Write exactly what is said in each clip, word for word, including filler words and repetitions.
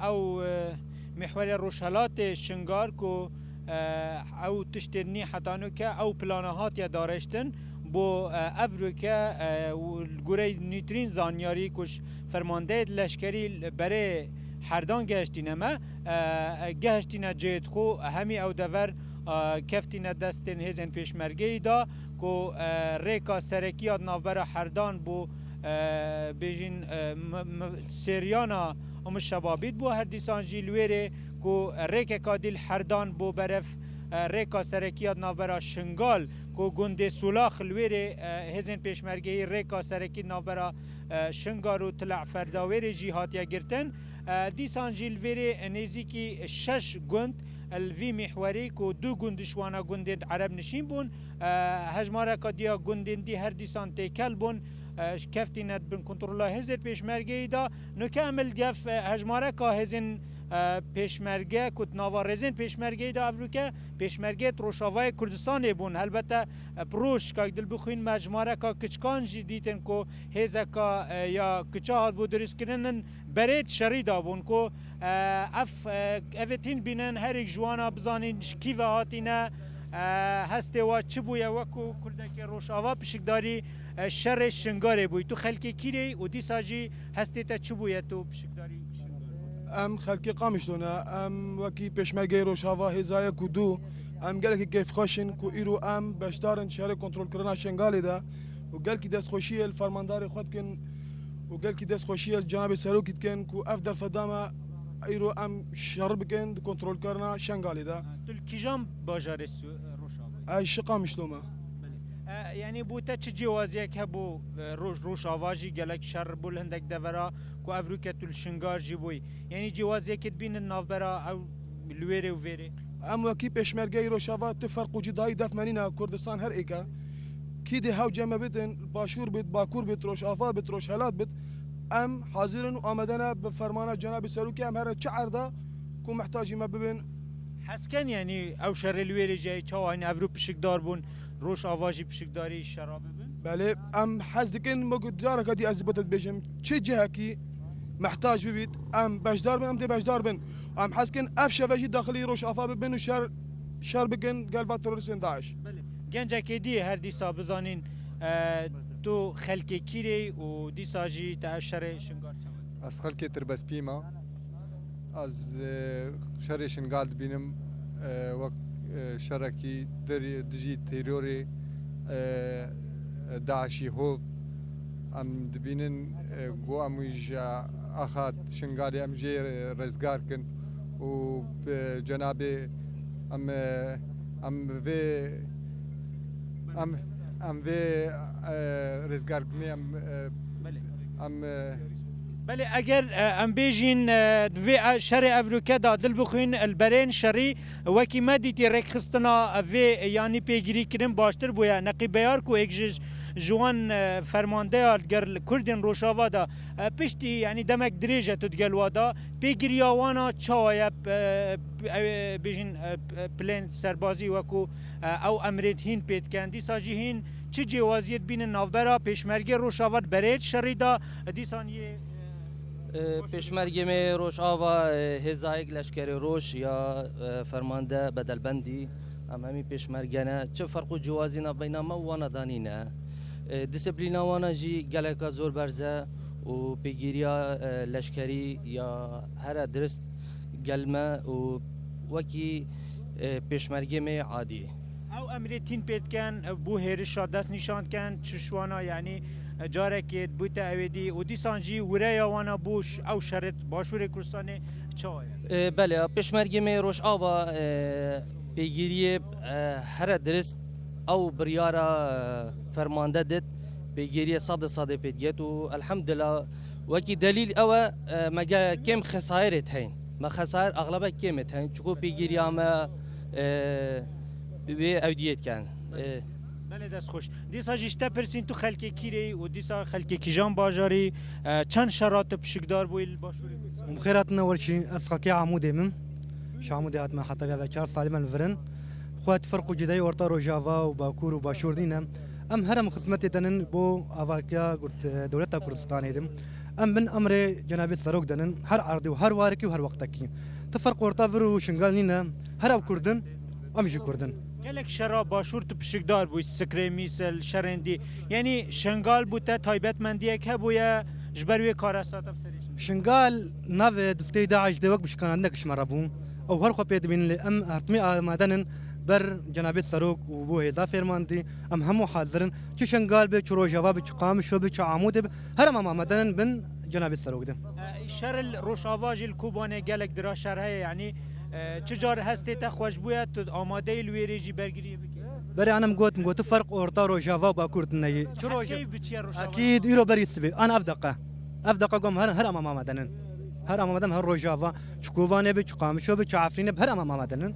Ew, e, mîhwerê Rojhelatê Şingal ku, e, ew tiştê nî heta nuke ew plana hatiye dareştin bo, e, evroke, e, û li goreyî nûtrîn zanyarî ku ji fermandeyê leşkerî li berê herdan gehiştîne me, e, gehiştîne cihê xwe hemî ew dever, e, keftîne destên hêzên pêşmergeyî de ku, e, rêka serekî ya di navbera herdan bo, e, bêjin, e, mi-, mi-, seriyana Û min şebabît bû her dîsan jî li wêrê ku rêkeka dî li herdan bo berev, e, rêka serekî ya di navbera Şingal ku gundê Sulax li wêrê, e, hêzên pêşmergeyî rêka serekî di navbera, e, Şingal û Tila Ferda wêrê jî hatiye girtin. E, dîsan jî li vêrê nêzîkî şeş gund li vî mîhwerî ku du gund ji wana gundên Ereb nişîn bûn, e, hejmareka diya gundên dî her dîsan têkel bûn, e, keftîne bin kontrola hêzên pêşmergeyî de. Nuke em li gef, e, hejmareka hêzên, e, pêşmerge ku di nava rêzên pêşmergeyî de evroke pêşmergeyê di Rojavayê Kurdistanê bûn. Helbete, e, bi roj kak dil bixwîn me hejmareka kiçikan jî dîtin ku hêzeka, e, ya kiça hat bû diristkirin in berê di şerî de bûn ku, e, ev, e, evê tîn bînin herêk ji wana bizanîn ji kî ve hatîne, e, hestê wa çi bûye wekû Kurdekê Rojava pişikdarî, e, şerê Şingalê bûyî. Tu xelkê kîrê yî û dîsa jî hestê te çi bûye tu pişikdarî Şingalê? Em xelkê Qamişlo ne. Em wekî pêşmergeyê Rojava hêzayek û du, em gelekî kêfxweş in ku îro em beşdar in şerê kontrolkirina Şingalê de û gelkî destxweşiyê li fermandarê xwe dikin û gelkî destxweşiyê li cenabê serokî dikin ku ev derfeda me îro em şer bikin di kontrolkirina Şingalê de. Ha, tu li kîjan bajarê Su-, Rojavayê? Ez ji Qamişlo me. Belê. E, yanî bo te çi cêwaziyek hebû, e, roj, Rojava jî gelek şer bû li hindek devera ku evroke tu li Şingal jî bûyî. Yanî cêwaziyekê dibînin navbera ew li wêrê û vêrê? Em wekî pêşmergeyê Rojava tu ferq û cudayî def me nîne, Kurdistan her êk e. Kî dê hewce me bidin, başûr bit, bakur bit, rojava bit, rojhelat bit, em hazir in û amade ne bi fermana cenabê serokê em here çi erda ku mihtacî me bibin. Hez ken yanî ew şerê li wêrê jî heye, çawa hîn evro pişikdar bûn, Rojava jî pişikdarî şera bibin? Belê, em hez dikin, wekî careke dî ez ji bo te dibêjim, çi cihekî mehtac bibît, em beşdar bin, em dê beşdar bin. Em hez dikin ev şeve jî daxilî Rojava bibin û şer, şer bikin gel va terorîstên DAIŞ. Belê. Gencekê dî her dîsa bizanîn, e, tu xelkê kîrê yî û dîsa jî te ev şerê Şingal çawa dî? Ez xelkê Tirbespî me. Ez, e, şerê Şingal dibînim, e, wek, e, şerekî der-, dijî terorê, e, DAIŞî hov. Em dibînin, e, ku em wî ji axa Şingalê em jê rêzgar kin û bi cenabê em, e, em vê, em, em vê, e, rêzgarkirinê em, e, Belê. em, e, Belê, eger, e, em bêjin, e, di vê, e, şerê evroke de dil bixwîn, li berên şerî wekî me dîtî rêkxistina vê, yanî pêgirî kirin baştir bûye. Neqîb Beyar ku êk ji, ji wan, e, fermandeya li gel Kurdên Rojava de, e, piştî, yanî demek dirêj e tu digel wa de, pêgiriya wana çawa ye, e, ew ê bêjin, e, p-, plên serbazî wekû, e, ew emrên hîn pê dikin. Dîsa jî hîn çi cêwaziyê dibînin navbera pêşmergê Rojava di berê şerî de, dîsan yê, e, E, pêşmergê me Rojava, e, hêzayek leşkerê roj ya, e, fermande bedelbendî. Em hemî pêşmerge ne. Çi ferq û cîwazî navbeyna me û wana danî ne. E, disiplîna wana jî geleka zor berz e û pêgiriya, e, leşkerî ya here dirist gel me û wekî, e, pêşmergê me yê adî. Ew emrê tîn pê dikin, bo hêrişa dest nîşan dikin, çi şwana, yanî, e, carekê dibûte ew ê dî û dîsan jî wireya wana bo ş-, ew şerê Başûrê Kurdistanê çawa ye? E, belê, pêşmergê me Rojava, e, pêgiriyê, e, here dirist ew biryara, e, fermande dit, pêgiriyê sedê sedê pê diket û elhamdulillah wekî delîl ew e, e, me ge kêm xesayerê diheyn. Me xesayer axlebek kêm ê diheyn. Çiku pêgiriya me, e, wê ew diyê diken. E, Belê, dest xweş. Dîsa jî ji te pirsîn, tu xelkê kîrê yî û dîsa xelkê kîjan bajarî, e, çend şera tu pişikdar bûyî li Başûrê Kurdistanê? Hûn bi xêr hatine werşî, ez xelkê Amûdê min. Ji Amûdê hatime heta vê ve çar salî me li vir in. Xwe tu ferq û cudayî orta Rojava û Bakur û Başûr nîne. Em her em xizmetê denin bo avakiya Kurd-, dewleta Kurdistanê de. Em bin emrê Cenabê Serok denin, her erdê û her warekî û her wextekî. Ti ferq orta vir û Şingal nîne, her ew Kurd in, em jî Kurd in. Gelek şera Başûr tu pişikdar bûyî, Sikrê Mîsel, şerên dî. Yanî Şingal bo te taybetmendiyek hebûye, ji ber wê karesa te bi serê Şingal? Şingal navê desteyê DAIŞ de wek bi şikandineke ji me re bû. Ew her xwe pê dibînin, lê em her timî amade nin ber Cenabê Serok û bo hêza fêrmandî. Em hemû hazir in. Çi Şingal be, çi Rojava be, çi Qamişlo be, çi Amûdê be, her em amade nin bin Cenabê Serok de. E, şer li Rojava jî li Kobanê gelek dira şer heye, yanî, e, çi car hestê te xweş bûye, tu amadeyî li wêrê jî bergiriyê bikî? Berê an em got, em got, ferq orta Rojava û Bakur tune ye. Çi Rojava? Heskeyî biçiye Rojava? Akîd, îro berî sibê, an ev deqa. Ev deqa gom her, her em amade nin. Her em amade nin, her Rojava. Çi Kobanê be, çi Qamişlo be, çi Efrînê be, her em amade nin.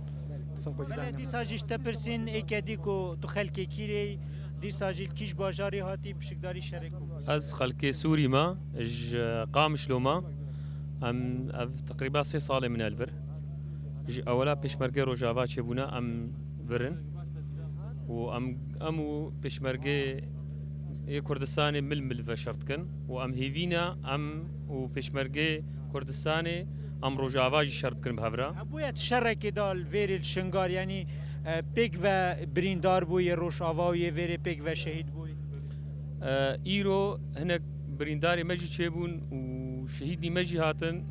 Belê, dîsa jî ji te pirsîn, ê kedî ku tu xelkê kîrê yî, dîsa jî li kîj bajarî hatî pişikdarî şerê ku? Ez xelkê Sûrî me, ji Qamişlo me. Em, ev teqrîba sê salê min e li vir. Ji ewela pêşmergê Rojava çêbûne, em vir in. Û em, em û pêşmergê ê Kurdistanê mil mil ve şer dikin. Û em hêvî ne, em û pêşmergê Kurdistanê, em Rojava jî şer bikin bi hev re. Hebûye şerekê da li vêrê li Şingar, yanî, e, pêk ve birîndar bû yê Rojava û yê vêrê pêk ve şehîd bû? E, îro hinek birîndarê me jî çêbûn û şehîdî me jî hatin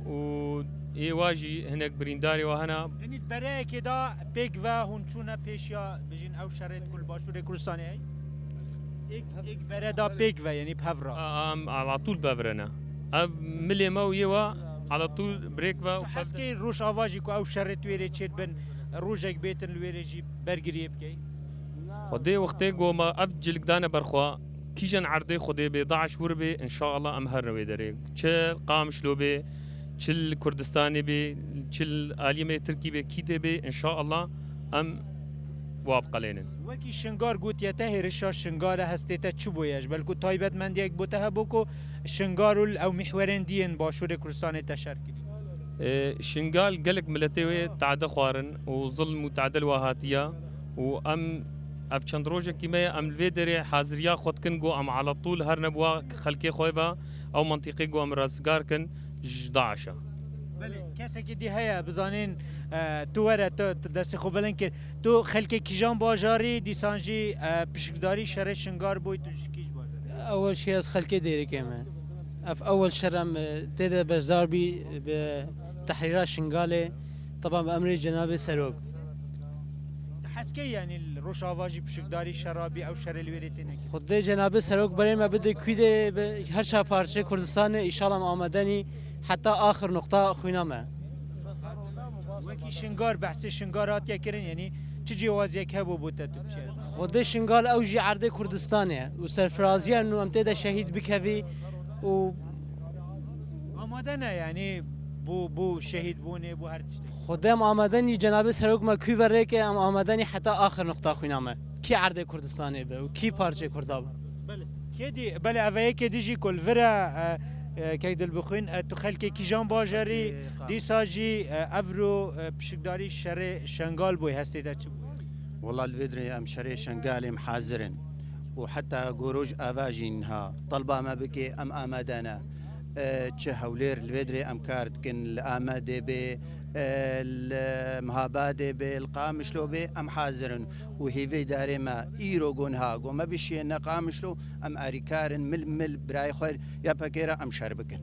û ê wa jî hinek birîndarê wa hene. Yanî bereyekê da pêk ve hûn çûne pêşiya, bijîn, ew şerê ku li Başûrê Kurdistanê heye? Êk, êk bere da pêk ve, yanî bi hev re? A, em alatûl bevrene. Ev milê me û yê we alatûl birêk ve û Tu hez key Rojava jî ku ew şerê tu wêrê çêdibin, rojek bêtin li wêrê jî bergiriyê bikey? Xwedê wextê ku me ev cilik dane ber xwe, kîjan erdê Xwedê bê, DAIŞ wir bê, înşallah em herin wê derê. Çi Qamişlo bê, çi li Kurdistanê bê, çi li aliyê me Tirkî bê, kî dê bê, înşallah em wa biqelênin. Wekî Şingar gotiye te, hêrişa Şingarê hestê te çi bûye? Ji ber ku taybetmendiyek bo te hebû ku Şingar û li ew mîhwerên diyên Başûrê Kurdistanê te şer kirî? E, Şingal gelek miletê wê tade xwarin û zilm û tade li wa hatiye û em ev çend rojekî me ye, em li vê derê haziriya xwe dikin ku em alatûl herin bi wa xelkê xwe ve ew mentiqê ku em rizgar kin ji DAIŞ e. Belê, kesekî dî heye, bizanên, e, tu were, tu, tu destê xwe bilind kir. Tu xelkê kîjan bajarî, dîsan jî, e, pişikdarî şerê Şingar bûyî, tu ji kîj bajarî? Ewel şî ez xelkê Dêrikê me. Ev ewel şer em, e, tê de beşdar bî bi tehrîra Şingalê, teba bi emrê Cenabê Serok. Tu hez key, yanî li Rojava jî pişikdarî şera bî, ew şerê li wêrê tê nekir? Xwedê Cenabê Serok berê me bide kûdê bi her çar parçeyê Kurdistanê, înşallah em amade nî heta axir noqta xwîna me. Wekî Şingar, behsê Şingar hatiye kirin, yanî çi cêwaziyek hebû bo te tu biçe? Xwedê Şingal ew jî erdê Kurdistanê ye û serfiraziya nû em tê de şehîd bikevî û Amade ne, yanî bo, bo şehîdbûnê, bo her tiştê? Xwedê em amade nî, Cenabê Serok me kû ve rêke, em amade nî heta axir noqta xwîna me. Kî erdê Kurdistanê be û kî parçeyê Kurda be? Belê. Kê dî, belê, ev e yekê dî jî ku li vir e, e, e, kek Dilbixwîn, e, tu xelkê kîjan bajarî, Xelkê Qam- dîsa jî, e, evro, e, pişikdarî şerê Şengal bûyî, hestê te çi bû? Wela li vê dirê em şerê Şengalê em hazir in. Û heta goroj ava jî niha talba me bike, em amade ne. E, çi Hewlêr li vê dirê em kar dikin, li Amedê bê, e, li Mihabadê bê, li Qamişlo bê, em hazir in. Û hêvê darê me îro go niha, go me bişiyê ne Qamişlo, em arîkar in, mil mil birayê xwe ya pekê re em şer bikin.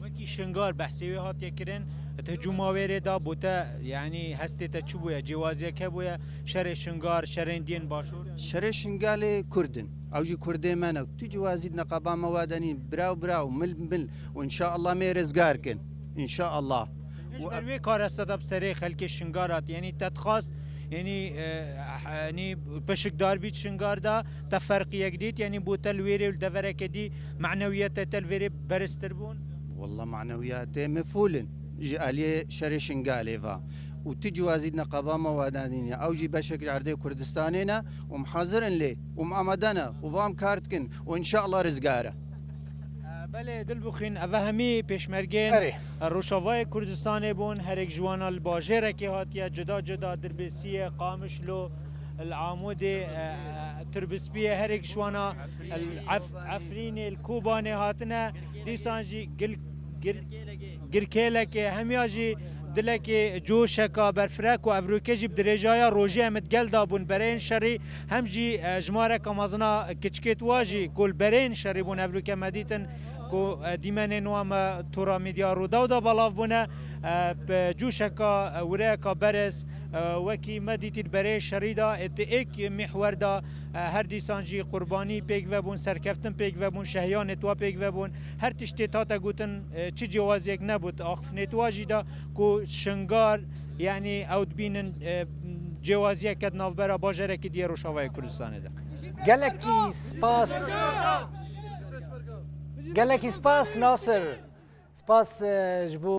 Wekî Şingal behsê wê hatiye kirin, di hicûma wêrê de bo te, yanî hestê te çi bûye? Cêwaziyek hebûye şerê Şingal, şerên diyên Başûr? Şerê Şingalê Kurd in. Ew jî Kurdê me ne. Tu cîwazî di neqeba me wa de nîn. Bira û bira û mil bi mil û înşaallah me rizgar kin. Înşaallah. Ji ber wê karesta te bi serê xelkê Şingal hat, yanî te dixwast, yanî, e, yanî peşikdar bît Şingal de, te ferqiyek dît, yanî bo te li wêrê û li devereke dî manewiyete te li vêrê beriztir bûn? Walla manewiyatê me fûl in ji aliyê şerê Şingalê ve. Û tu cîwazî di neqeba me wa de nîne. Ew jî beşek ji erdê Kurdistanê ne û em hazir in lê û em amade ne û va em kar dikin û înşallah rizgar e. Belê, Dilbixwîn, eve hemî pêşmergên Erê. Rojavayê Kurdistanê bûn, herek ji wana li bajêrekê hatiye, cuda cuda, Dirbêsiyê, Qamişlo, li Amûdê, e, e, Tirbispiyê herêk ji wana li Ef-, Efrînê, li Kobanê hatine, dîsan jî gil-, gir-, girkêlekê, hemiya jî dilekê coşeka berfireh ku evroke jî bi dirêjaya rojê em di gel de bûn bereyên şerî, hem jî, e, jimareka mezina kiçikêt wa jî ku li bereyên şerî bûn evroke me dîtin ku, e, dîmenên wa me tora medya Rûdaw de belav bûne, e, bi coşeka, e, wireyeka berez, e, wekî me dîtî di berê şerî de, ê di êk mîhwer de, e, her dîsan jî qurbanî pêk vebûn, serkeftin pêk vebûn, şehiyanê twa pêk vebûn. Her tiştê tate gotin, e, çi cewaziyek nebût axifnê twa jî de ku Şingar, yanî ew dibînin, e, cewaziyeke di navbera bajarekî diyê Rojavayê Kurdistanê de. Gelekî spas. Gelekî spas Nasir. Spas, e, ji bo